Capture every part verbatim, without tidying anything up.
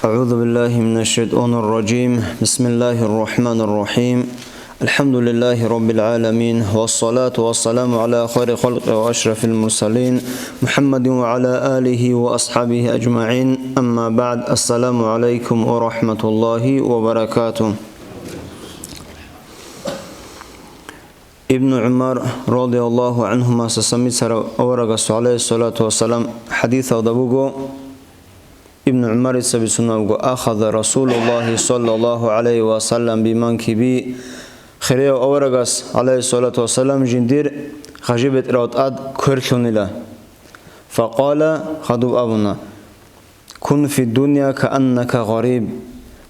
أعوذ بالله من الشيطان الرجيم. بسم الله الرحمن الرحيم. الحمد لله رب العالمين، والصلاة والسلام على خير خلقه وأشرف المرسلين، محمد وعلى آله وأصحابه أجمعين. أما بعد، السلام عليكم ورحمة الله وبركاته. Ибн ГӀумар радияллагьу гӀанхума сасамицарав аварагас, гӀалайгьиссалату вассалам, хӀадисалда буго, Ибн ГӀумарица бицунабго: «Ахаза Расулуллагьи саллаллагьу гӀалайгьи ва саллам биманкиби», хирияв аварагас, гӀалайгьиссалату вассалам, жиндир гъажи-бетӀерал тӀад кверлъунила. Факъала, хадуб абуна: «Кун фи дунья кааннака гъариб»,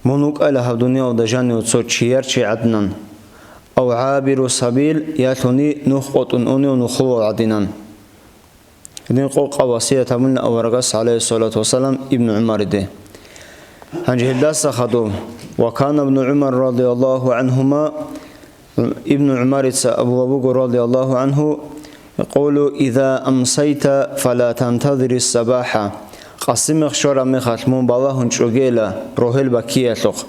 мун вукӀайла гьаб дуниялда жанив цо чияр чи гӀадинан, «ав гӀабиру сабил», ялъуни нух къотӀун унев нухлула гӀадинан. Гьедин къокъаб васият гьабуна аварагас, гӀалайгьиссалату вассалам, Ибн ГӀумариде. Гьанже гьелдаса хадуб: «Ва кана Ибну ГӀумар радияллагьу гӀанхума», Ибн ГӀумарица абулеб буго радияллагьу гӀанху, якъулу: «Иза амсайта, фала тантазирис сабахӀа», къасимихъ щвараб мехалъ мун балагьун чӀогейила рогьел баккиялъухъ.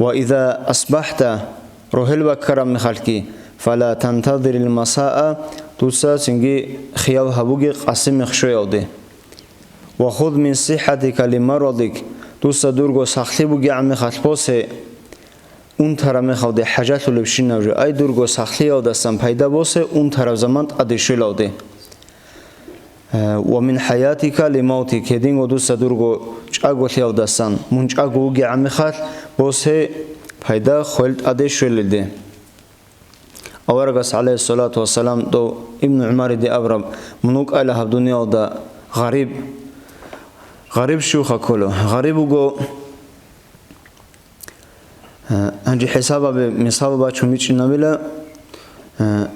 «Ва иза асбахӀта», рогьел баккараб мехалъги, «фала тантазирил масаа», дуца цинги хиял гьабуге къасимихъ щвеялде. «Ва хуз мин сиххатика ли марадик», дуца дурго сахлъи бугегӀан мехалъ босе, унтараб мехалде хӀажалъулебщинаб жо, ай дурго сахлъиялдасан пайда босе, унтараб заман тӀаде щвелалде. Э, «ва мин хӀаятика ли мавтик», гьединго дуца дурго чӀаголъиялдасан, мун чӀаго вугегӀан мехалъ, босе пайда хвел тӀаде щвелелде. Аварагас, гӀалайгьиссалату вассалам, дов Ибн ГӀумариде абураб: «Мун вукӀайла гьаб дуниялда гъариб». Гъариб щивха кколев? Гъариб вуго, э, гьанже хӀисабабе мисал бачун бичӀчӀинабила, э,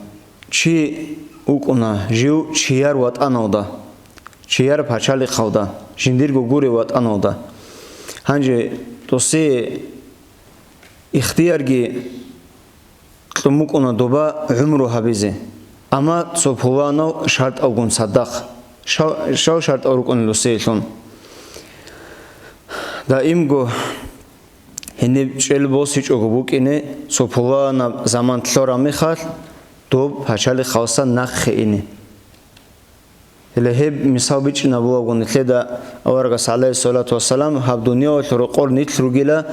чи вукӀуна жив чияр ватӀаналда, чияр пачалихъалда, жиндирго гурев ватӀаналда. Гьанже досие ихтиярги кьун букӀуна доба гӀумру гьабизе, амма цо пуланав шартӀалгун цадахъ. Щав-, щав шартӀал рукӀунел досиялъун? Даимго гьениб чӀел босичӀого букӀине, цо пуланаб заман лъораб мехалъ, доб пачалихъалдаса нахъе ине. Гьеле гьеб мисал бичӀчӀинабулаго нилъеда аварагас, гӀалайгьиссалату вассалам, гьаб дуниялалъул рокъор нилъ ругила,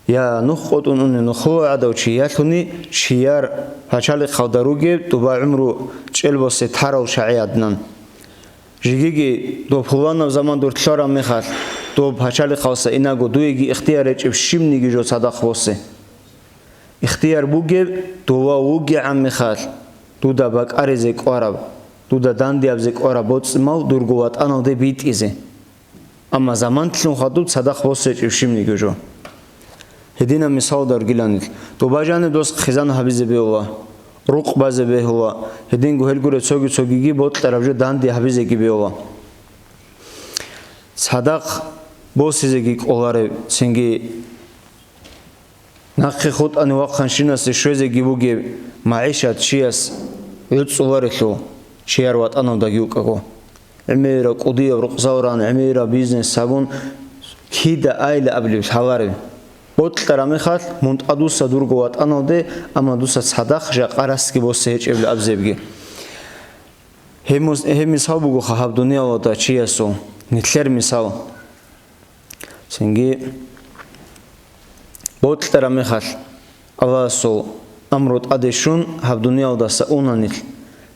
я нух къотӀун унев нухлула гӀадав чи, ялъуни чияр пачалихъалда ругев, доба гӀумру чӀел босе тарав чагӀи гӀадинан. Жигиги доб пуланаб заман дур лъараб мехалъ, доб пачалихъалдаса инаго дуеги ихтияр гьечӀеб щибниги жо цадахъ босе. Ихтияр бугеб, дова вугегӀан мехалъ, дуда бакӀаризе кӀвараб, дуда дандиябзе кӀвараб боцӀи-мал дурго ватӀаналде битӀизе. Амма заманлъун хадуб цадахъ босечӀеб щибниги жо. Гьединаб мисалда ругиланил, доба жаниб дос хъизан гьабизе бегьула, рукъ базе бегьула, гьединго гьел гуре цоги-цогиги бокьараб жо данде гьабизеги бегьула. Цадахъ босизеги кӀолареб, цинги нахъе хутӀани вахъанщинасе щвезеги бугеб магӀишат чияс гӀуцӀуларелъул, чияр ватӀаналдаги вукӀаго. ГӀемераб кӀудияб рукъзал ран, гӀемераб бизнес гьабун, кида айла абилеб лъалареб. Бокьараб мехалъ, мун тӀадвуссун дурго ватӀаналде, амма дуца цадахъ жакъа расги босе гьечӀебли абизебги. Гьеб мус-, гьеб мисал бугоха гьаб дуниялалда чиясул, нилъер мисал. Цинги бокьараб мехалъ, Аллагьасул амру тӀаде щун, гьаб дуниялдаса уна нилъ.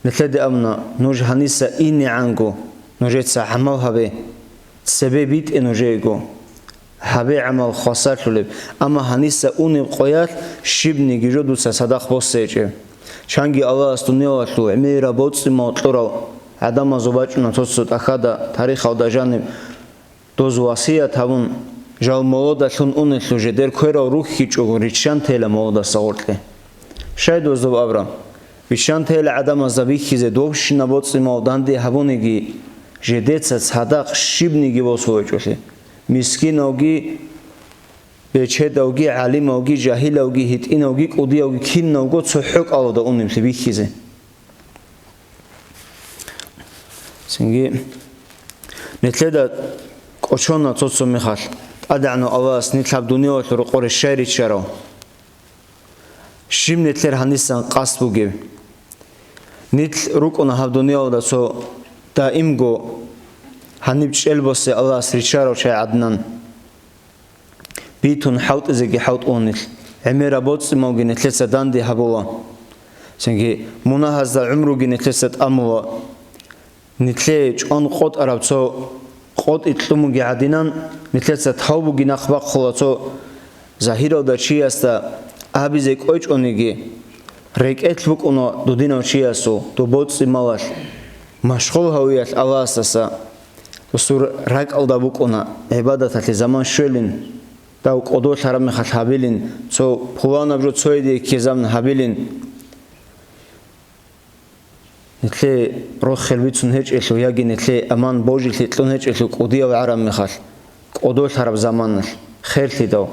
Нилъеде абуна: «Нуж гьаниса инегӀанго, нужеца гӀамал гьабе, цебе битӀе нужеего, гьабе гӀамал хвасарлъулеб, амма гьаниса унеб къоялъ щибниги жо дуца цадахъ босечӀеб». Чанги Аллагьас дуниялалъул гӀемераб боцӀи-мал кьурал гӀадамазул бачӀуна цо-цо тӀахьазда, тарихалда жаниб. Доз васият гьабун, жал молодалъун унелъул жедер кверал рухьичӀого риччан тела молодасда гъоркье. Щай доздоб абра? Биччан тела гӀадамазда бихьизе добщинаб боцӀи-мал данде гьабуниги, жедеца цадахъ щибниги босулечӀолъи. Мискинавги, бечедавги, гӀалимавги, жагьилавги, гьитӀинавги, кӀудиявги кинавго цохӀо кӀалда унеблъи бихьизе. Цинги нилъеда кӀочона цо-цо мехалъ, ТӀадегӀанав Аллагьас нилъ гьаб дуниялалъул рокъоре щай риччарав? Щиб нилъер гьанисан къасд бугеб? Нилъ рукӀуна гьаб дуниялалда цо даимго гьаниб чӀел босе Аллагьас риччарав чагӀи гӀадин. Битун хӀалтӀизеги хӀалтӀула нилъ, гӀемераб боцӀцӀималги нилъеца данде гьабула. Цинги мунагьазда гӀумруги нилъеца тӀамула. Нилъее чӀван къотӀараб цо къотӀи кьун бугеб гӀадин, нилъеца тавбуги нахъ бахъула цо загьиралда чиясда абизе кӀвечӀониги, рекӀелъ букӀуна дудинав чиясул, доб боцӀцӀималалъ, машгъул гьавиялъ Аллагьасдаса. Досул ракӀалда букӀуна гӀибадаталъе заман щвелин, дов кӀодолъараб мехалъ гьабилин, цо пуланаб жо цояде ккезабун гьабилин. Нилъее рохел бицун гьечӀелъул яги нилъее аман божилъи кьун гьечӀелъул кӀудияв гӀараб мехалъ, кӀодолъараб заманалъ, херлъидал,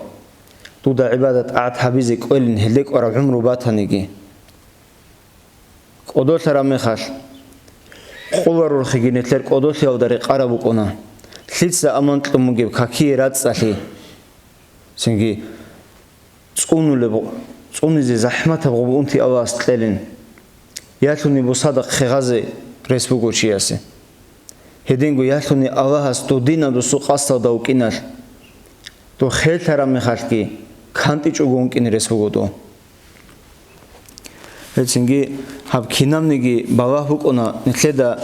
дуда гӀибадат-тӀагӀат гьабизе кӀвелин гьелде кӀвараб гӀумру батаниги. КӀодолъараб мехалъ, къуларурхиги нилъер кӀодолъиялда рекъараб букӀуна, лъица аман кьун бугеб какие рацӀцӀалъи. Цинги цӀунулеб, цӀунизе захӀматаб гъуб унти Аллагьас кьелин, ялъуни бусада хъегъазе рес буго чиясе. Гьединго ялъуни Аллагьас дудина досул къасдалда вукӀиналъ, дов херлъараб мехалъги кантӀичӀого ункӀине рес буго дов. Гьецинги гьаб кинабниги балагь букӀуна нилъеда,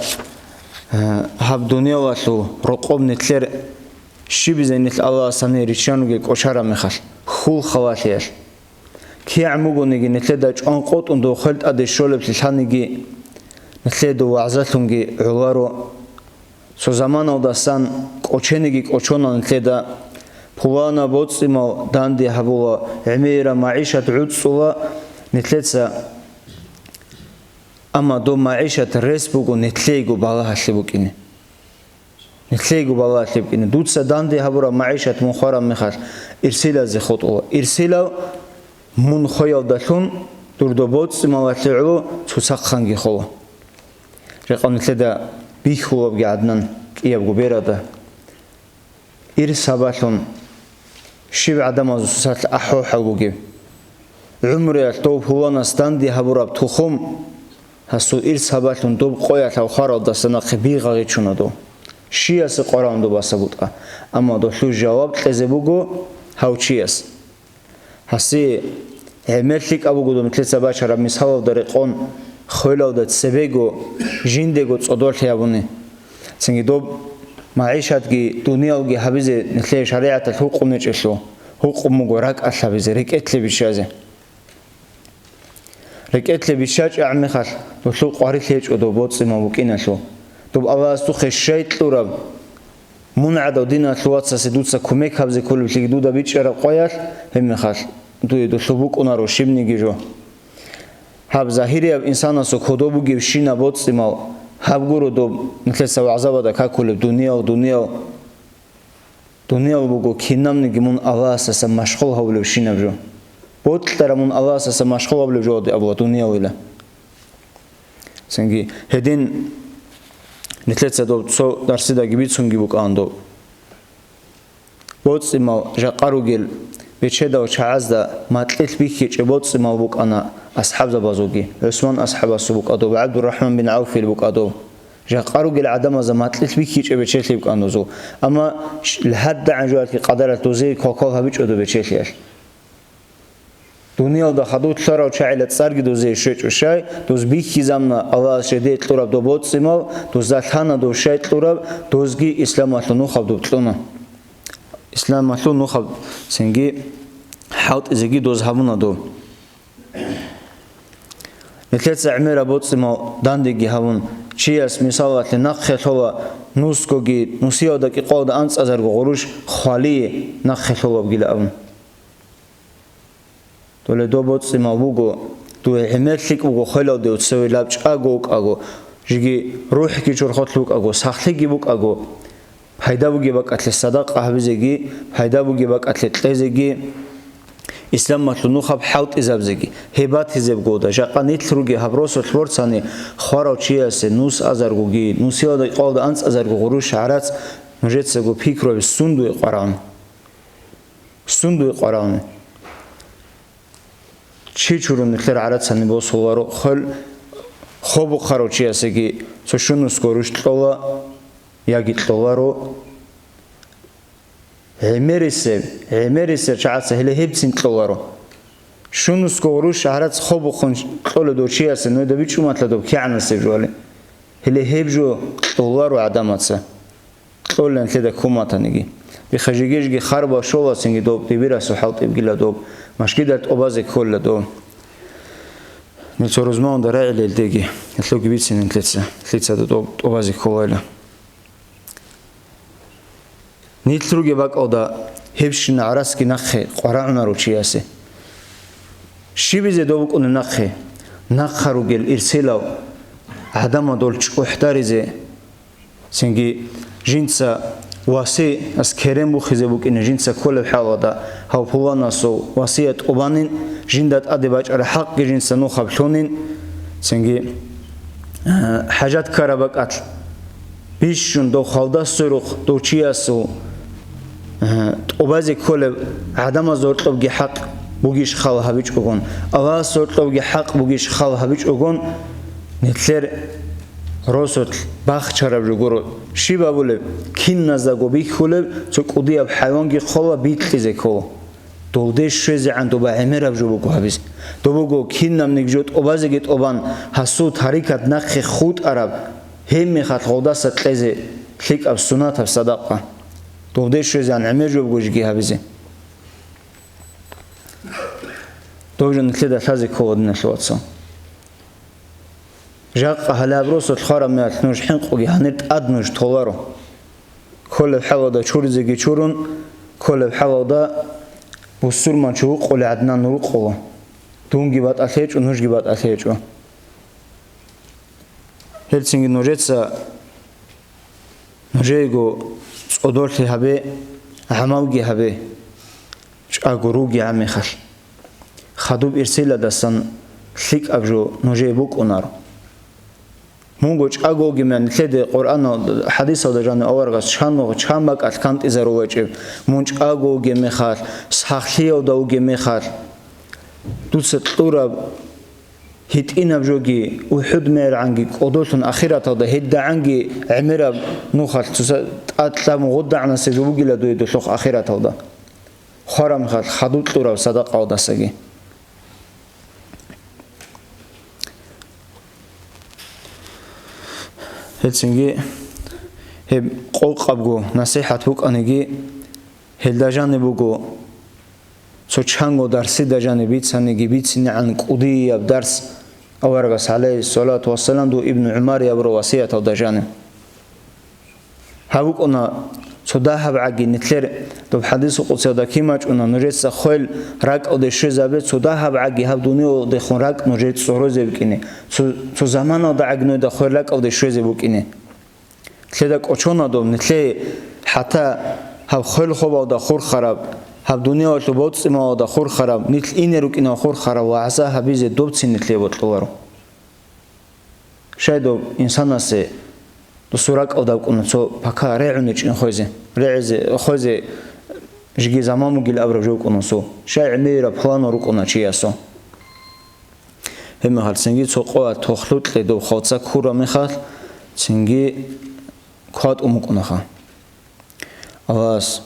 э, гьаб дуниялалъул рокъоб нилъер щибизе нилъ Аллагьас гьанир риччан ругел кӀочараб мехалъ, хьул халалъиялъ. КигӀан бугониги нилъеда чӀван къотӀун дов хвел тӀаде щолеблъи лъаниги, нилъеда вагӀзалъунги гӀоларо. Цо заманалдасан кӀочениги кӀочона нилъеда, пулана боцӀцӀимал данде гьабула, гӀемераб магӀишат гӀуцӀцӀула нилъеца, амма доб магӀишат рес буго нилъейго балагьалъе букӀине. Нилъейго балагьалъе букӀине. Дуца данде гьабураб магӀишат мун хвараб мехалъ, ирсилазе хутӀула. Ирсилав мун хвеялдалъун дур доб боцӀцӀималалъе гӀоло цоцахъанги хола. Рекъон нилъеда бихьулабги гӀадин кӀиябго берада. Ирс гьабалъун щиб гӀадамазул цоцалъ ахӀо-хӀал бугеб? ГӀумруялъ дов пуланас данде гьабураб тухум, гьасул ирс гьабалъун доб къоялъ гьав хваралдаса нахъе бигъа гъечуна дов. Щиясе къваран доб баса бутӀа, амма долъул жаваб кьезе буго гьав чияс. Гьасие гӀемер лъикӀаб буго доб нилъеца бачараб мисалалда рекъон, хвелалда цебего, жиндего цӀодорлъи гьабуни. Цинги доб магӀишатги дуниялги гьабизе нилъее шаригӀаталъ гьукъун гьечӀелъул, гьукъун буго ракӀалъ гьабизе, рекӀелъе бищазе. РекӀелъе бищачӀеб мехалъ, долъул къварилъи гьечӀо доб боцӀцӀимал букӀиналъул. Доб Аллагьас духъе щай кьураб? Мун гӀадав диналъул вацасе дуца кумек гьабизе кколеблъиги дуда бичӀчӀараб къоялъ, гьебмехалъ дуе долъул букӀунаро щибниги жо. Гьаб загьирияб инсанасул кодоб бугебщинаб боцӀцӀимал, гьаб гуро доб нилъеца вагӀзабада какулеб дуниял, дуниял, дуниял буго кинабниги мун Аллагьасдаса машгъул гьавулебщинаб жо. Бокьараб мун Аллагьасдаса машгъул гьавулеб жо абула дуниялила. Цинги гьедин нилъеца доб цо дарсидаги бицунги букӀан доб. БоцӀцӀимал жакъа ругел бечедав чагӀазда макьилъ бихьичӀеб боцӀцӀимал букӀана асхӀабзабазулги. ГӀусман асхӀабасул букӀа доб, ГӀабдурахӀман бин ГӀавфил букӀа доб. Жакъа ругел гӀадамазда макьилъ бихьичӀеб бечелъи букӀана дозул. Амма ш-, лъадагӀан жоялъги къадаралъ дозие квалквал гьабичӀо доб бечелъиялъ. Дуниялда хадув лъарав чагӀила цӀарги дозие щвечӀо щай, доз бихьизамна Аллагьас жидее кьураб доб боцӀцӀимал, дозда лъана дов щай кьураб, дозги исламалъул нухаб доб кьуна. Исламалъул нухаб цинги хӀалтӀизеги доз гьабуна доб. Нилъеца гӀемераб боцӀцӀимал дандеги гьабун, чияс мисалалъе нахъе лъола нусгоги, нусиялда кӀикъоялда анцӀазарго гъурущ хвалие нахъе лъолабгила абун. Доле доб боцӀцӀимал буго, дуе гӀемер лъикӀ буго хвелалде цеве лабчӀаго вукӀаго, жеги рухӀги чорхолъ вукӀаго, сахлъиги букӀаго, пайда бугеб бакӀалъе садакъа гьабизеги, пайда бугеб бакӀалъе кьезеги, исламалъул нухаб хӀалтӀизабзеги, гьеб батизеб года, жакъа нилъ ругел гьаб росулъ борцани хварав чиясе нус азаргоги, нусиялда кӀикъоялда анцӀазарго гъурущ гӀарац Нужецаго пикруби, сундуе къваравни? Сундуе къваравни? Чи чурун нилъер гӀарацани босуларо, хвел хобухъарав чиясеги цо щунусго рущ кьола, яги кьоларо. ГӀемерисеб, гӀемерисеб чагӀаца гьеле гьебцин кьоларо. Щунусго рущ гӀарац хобухъун кьолеб дов чиясе, нужеда бичӀчӀумалъа доб кигӀанасеб жоали. Гьеле гьеб жо кьоларо гӀадамаца. Кьолин лъеда куматаниги. Диха жиги-жиги харба щоласинги доб, дибирасул хӀалтӀибгила доб, машгидал тӀобазе ккола доб. Нилъо рузмаунда рагӀилелдеги, гьелъоги бицинин лъица, лъица доб тӀобазе кколайла. Нилъ ругеб бакӀалда гьебщина гӀарасги нахъе къварагӀунаро чиясе. Щибизе дов букӀунеб нахъе? Нахъа ругел ирселав гӀадамал дол чӀухӀдаризе, цинги жинца васиятас керен бухизе букӀине жинца кколеб хӀалалда, гьав пуланасул васият тӀубанин, жинда тӀаде бачӀараб хӀакъги жинца нухаб лъунин, цинги, э, хӀажат ккараб бакӀалъ бищун дов хвалда сверухъ дов чиясул, э, тӀубазе кколеб гӀадамаз гьоркьобги хӀакъ бугищ хал гьабичӀогон, Аллагьас гьоркьобги хӀакъ бугищ хал гьабичӀогон, нилъер росулъ бахчараб жо гуро. Щиб абулеб? Киназдаго бихьулеб, цо кӀудияб хӀайванги хъола, бикьизе ккола. Долде щвезегӀан доба гӀемераб жо буго гьабизе. Доб буго кинабниги жо тӀубазеги тӀубан, гьасул тарикат нахъе хутӀараб, гьеб мехалъ гъолдаса кьезе лъикӀаб сунатаб садакъа. Долде щвезегӀан гӀемер жо буго жеги гьабизе. Дов жо нилъеда лъазе ккола, диналъул вацал. Жакъа гьале гьаб росулъ хвараб мехалъ нуж хӀинкъуге, гьанир тӀад нуж толаро. Кколеб хӀалалда чуризеги чурун, кколеб хӀалалда бусурманчи вукъулей гӀадин рукъула. Дунги батӀалъи гьечӀо, нужги батӀалъи гьечӀо. Гьелцинги нужеца, нужеего цӀодорлъи гьабе, гӀамалги гьабе, чӀаго руги гьаб мехалъ. Хадуб ирсиладасан лъикӀаб жо нужее букӀунаро. Мунго чӀаго вугеб мехалъ, нилъеде Къуръаналда, хӀадисалда жаниб аварагас чан, чан бакӀалъ кантӀизарулачӀеб, мун чӀаго вугеб мехалъ, сахлъиялда вугеб мехалъ, дуца кьураб гьитӀинаб жоги, УхӀуд мегӀергӀанги кӀодолъун ахираталда, гьедигӀанги гӀемераб нухалъ цоса тӀад лъабун гъудагӀанасеб жо бугила дуе долъухъ ахираталда. Хвараб мехалъ хадуб кьураб садакъаялдасаги. Гьелцинги гьеб къокъабго насихӀат букӀаниги, гьелда жаниб буго, цо чанго дарсида жаниб бицаниги бицинегӀан кӀудияб дарс аварагас, гӀалайгьиссалату вассалам, дов Ибну ГӀумар абураб васияталда жаниб. Гьаб букӀуна цо дагьаб гӀаги нилъер, доб хӀадисул къудсиялда кин бачӀуна, нужеца хвел ракӀалде щвезабе, цо дагьаб гӀаги гьаб дуниялдехун ракӀ нужер цӀорозе букӀине, цо, цо заманалда гӀаги нужеда хвел ракӀалде щвезе букӀине. Лъеда кӀочона доб, нилъее хӀатта гьаб хвел хобалда хурхараб, гьаб дуниялалъул боцӀи-малалда хурхараб, нилъ ине рукӀинал хурхараб вагӀза гьабизе добцин нилъее бокьуларо. Щай доб инсанасе досул ракӀалда букӀуна цо пока регӀуничӀин хвезе, регӀизе, хвезе жеги заман бугил абураб жо букӀуна цо. Щай гӀемераб план рукӀуна чиясул. Гьеб мехалъ цинги цо къоялъ тохлъукье доб хвалца ккураб мехалъ, цинги кватӀун букӀунаха. Аллагьас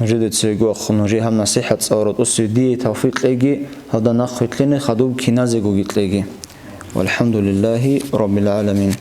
нужеда цевего ахъун, нужее гьаб насихӀат цӀаларал тӀосе дие тавфикъ кьеги, гьалда нахъвилълъине хадуб киназегоги кьеги. ВалхӀамдулиллагьи раббил гӀаламин.